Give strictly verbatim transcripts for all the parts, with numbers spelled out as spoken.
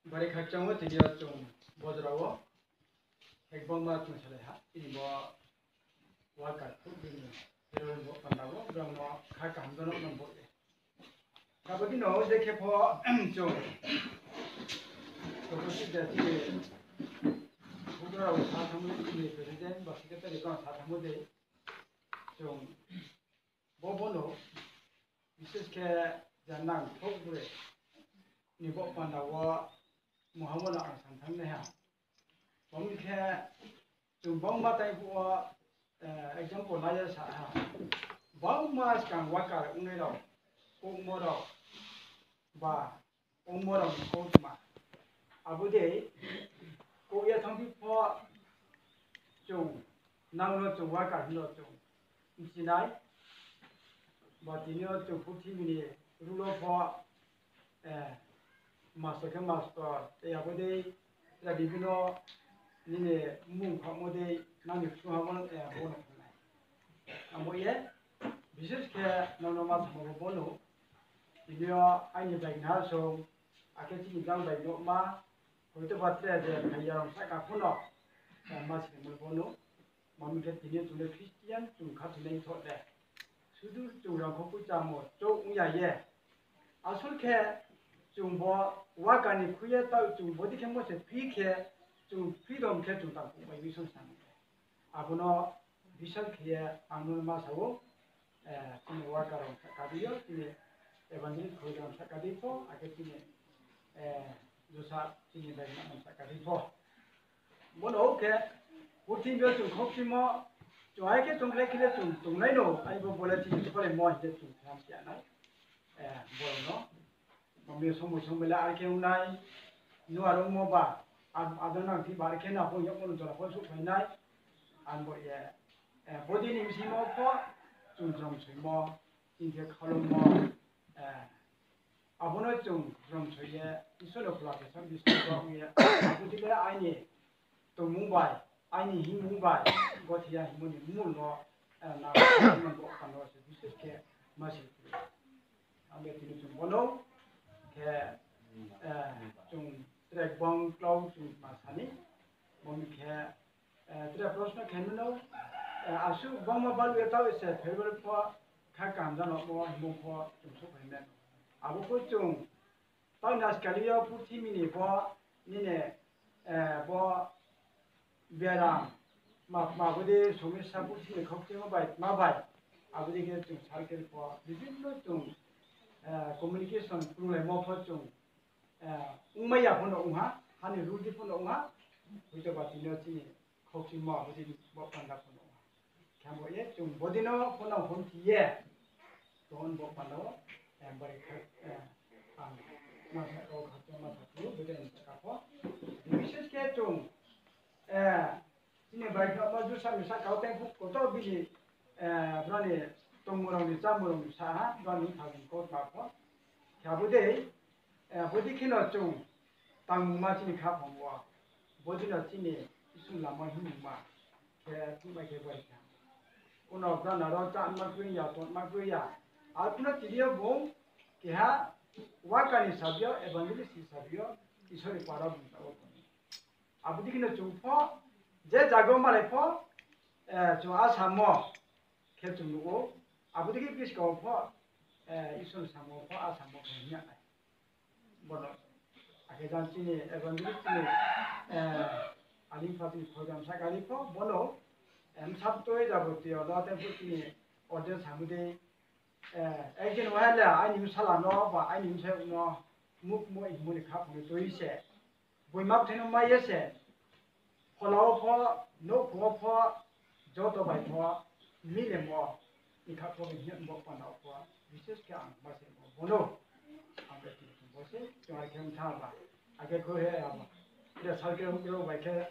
Bari khakchang wo tini yo chung bojra wo, khe gbangma chung salai ha, tini bo worker khrouh bini hero bo panda wo, brao no kha kaham jono no bo ye. Abo dino je khe pho chung, Sokosi jati, Bukrao sa thangmo dei, chini president ba secretary brao sa thangmo dei, chung bo bono, bises khe je nang thouh bore ni bo panda wo muha wo no ang san thanngnai ha. Bo ni khe chung bangma tai phuh wo, example la ye sa ha. Bangma skang worker ongnai rao, kouhmo rao, ba ongmo rao ni kautma. Abo dei, kouh ye thanngphi pho chung, nang no chung worker hing no chung bchi nai. Ba tini yo chung purthimbi ni rule wo pho, master khe master, tei abo dei, ra bibino nini mmung khamo dei, nang ni ksungha wo, bo no thanngnai. Abo ye, bises khe nang no ma samo bo bono, tini yo aini bai gnaha song, akhe chini jang bai nouhma, hoito ba tre je phai ya rao sahka pho no, ma simo bono, mami khe tini yo chung le Christian, chung khathoinai thoh le. Sudu chung rangkho poichamo chouh ong ya ye. Asol khe chung bo worker ni khui ye taoh chung bodei khe mo se free khe, chung freedom khe chung tang bai mission sa nai. Abo no bisar khe ye ang no ma sa ou, chini worker rao sahka dei yo, chini evangelist program sahka dei pho, akhe chini, josa chini bai gnaha sahka dei pho. Bono khe, purthimbi yo chung khaukchimo, chung ai khe chung khlai khe le chung tongnai no, ai bo bo le chini kholemo hing ye chung tham si ya nai. Boro no, mami somoi somoi le ar khe ong nai, nua rungmo ba, abo nang thi ba ar khe na pho yagmo no jora pho souhphai nai. Ang bo ye, bodei ni bsingmo pho, chung jrom soimo, chini khe khaulungmo, abo no chung jrom soi ye, Isor no phola khe sak biswas ong ye, abo dei le aini tongmung bai, aini hingmung bai, gothe ya hingmo ni mmung no, nang bo panda wo se bises khe ma se. Ang be tini chung bono khe, chung tre gbang klau chung ma sa ni, bo ni khe, tre prosno khe mano, asuh gbangma balu ye taoh se February pho kha kaham jano mo hingmo pho chung souhphai nai. Abo pho chung taoh ni askali yo purthimbi ni bo nini, bo beram, ma, ma bo dei somisa purthimbi ni khaukchimo bai, ma bai, abo dei khe chung circle pho, bibhinno chung, communication krunglaimo pho chung, ongmai ya pho no ong ha, ha ni rule di pho no ong ha, hoito ba tini yo chini khaukchimo abo dei bo panda pho no ong ha. Khe bo ye chung bodei no pho no hon thi ye, tong bo panda wo, bari khe, ang ma sa kau kha chung ma sa phi ou, bodei ni sahka pho. Bises khe chung, chini bai khe ma jusa ni sahka wo tei phuh koto bini, brao ni tongmung rao ni chámung rao ni sa ha, brao ni thaging kautma pho. Khe abo dei, bodei khe no chung tangmungma chini khaphang wo, bodei no chini Isor lama hingmungma khe thungmai khe bai kha. Kuno brao no ro cháma kroi ya, tongma kroi ya. Arphuh no tini yo bung keha worker ni sabi yo, evangelist ni sabi yo, Isor ni para bung ta wo tong. Abo dei khe no chung pho, je jaga wo malai pho, chung asamo khe chung nuh ou, abo dei khe buskang wo pho, Isor ni samung wo pho asamo khe hing ya nai. Bono, akhe jang chini evangelist chini, ani pha chini program sahka ni pho, bono, bsa toi jaboti yo no tei phuh chini audience hamwi dei, ekjon waha le aini bsala no ba aini bsayouh no mukmo hingmo ni khaphang ni tui se, boima bthai no mai ye se, phola wo pho, nouhkhong wo pho, joto bai pho, milemo ni kha pho hing ye bo panda wo pho, bises khe ang ma se bo bono, ang khe tini bo se chung are khe mtha ba, akhe kho he abo, je circle houhgra bai khe,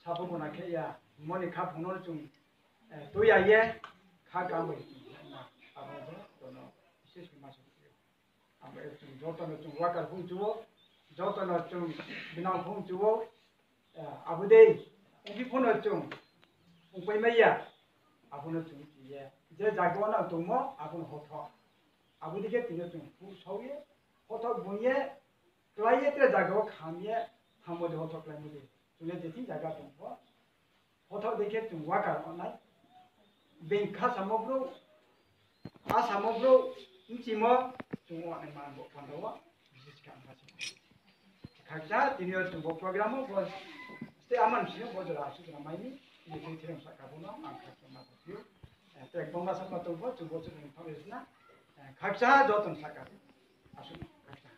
sapho gona khe ya, mo ni khaphang no chung, tui ya ye, kha kam bai, abo bo, bono, bises khe ma se Abo chung joto no chung worker phung chu ou, joto no chung binang phung chu ou, abo dei, ongphi pho no chung ongpai mai ya, abo no chung chi ye, je jaga wo nang tongmo, abo no hotho. Abo dei khe tini yo chung phuh sao ye, hotho bung ye, klái ye tre zaga wo kham ye thanngmo de, hothaoh kláimo de. Chung le je thing zaga tong pho, hothaoh dei khe chung worker ong nai. Being kha samo brouh, a samo brouh, bchimo, chung ong nai man bo panda wo, bises khe ang kha se. Khakcha tini yo chung bo program wo bo, stay aman sini bo jora asuh jora mai ni, tini thirem sahka bo no ang khakcha ma tong phi ou. Tre bangma sama tong pho, chung bo chung ni thanng ye sna. Khakcha joto ni sahka. Asuh khakcha.